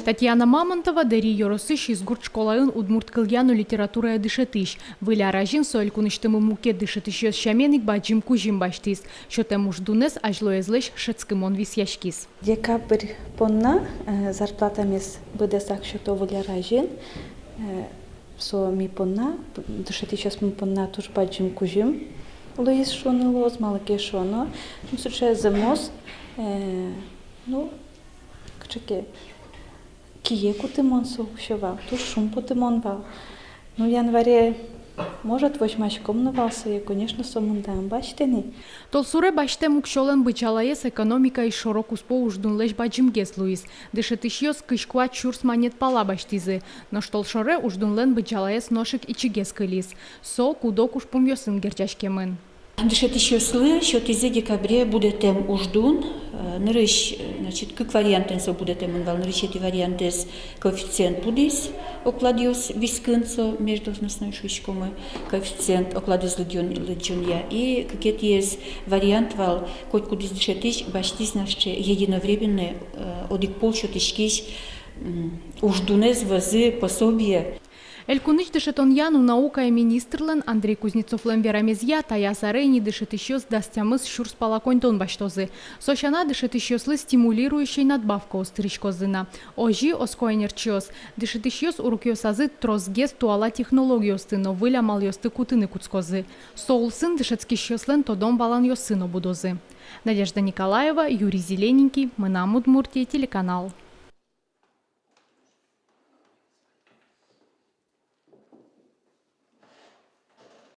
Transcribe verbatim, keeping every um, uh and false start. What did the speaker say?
Татьяна Мамонтова Дэри ёросысь Изгурт школаын удмурт кылъя но литературая дышетӥсь. Выль ар азьын со элькунысьтымы мукет дышетӥсьёс сямен ик бадӟым кузьым басьтӥз. Сётэм уждунэз азьлоезлэсь шӧдскымон висъяськиз. Декабрь понна, э, зарплатамес быдэсак сёто выль ар азьын. Э, со ми понна, дышетӥсьёсмы понна туж бадӟым кузьым луиз шуыны луоз, малы ке шуоно, ну, сыӵе зэмос, э, ну, кыӵе ке кие кутымон со уксё вал, туж шумпотымон вал. Ну, январе, может, возьмаськом но вал сое, конечно, сомында ӧм басьтэ ни. Толсуре басьтэм уксёлэн быдӟалаез экономикаысь шоро-куспо уждунлэсь бадӟымгес луиз. Дышетӥсьёс кызь куать сюрс манет пала басьтӥзы. Нош толшоре уждунлэн быдӟалаез нош ик ичигес кылиз. Со куд-ог ужпумъёсын герӟаськемын. Дышетӥсьёслы сётӥзы декабре будэтэм уждун, э, нырысь, э, значит, кык вариантэн со будэтэмын вал, нырысетӥ вариантэз коэффициент будӥз, окладъёс вискын со междолжностной шуиськомы, коэффициент окладэз лыдӟон, лыдӟонъя, и кыкетӥез вариант вал, котькудӥз дышетӥсь басьтӥз на сыӵе единовременной, э, одӥг пол сётӥськись, м, уждунэз вӧзы пособие. Элькунысь дышетонъя но наукая министрлэн Андрей Кузнецовлэн верамезъя, таяз аре ини дышетӥсьёс дас тямыс сюрс пала коньдон басьтозы. Со сяна, дышетӥсьёслы стимулирующей надбавкаос тырыськозы на. Озьы, оско ӧнерчиос, дышетӥсьёс урокъёсазы тросгес туала технологиосты но выль амалъёсты кутыны кутскозы. Со улсын дышетскисьёслэн тодон-валанъёссы но будозы. Надежда Николаева, Юрий Зелененький, «Мынам Удмуртие» телеканал.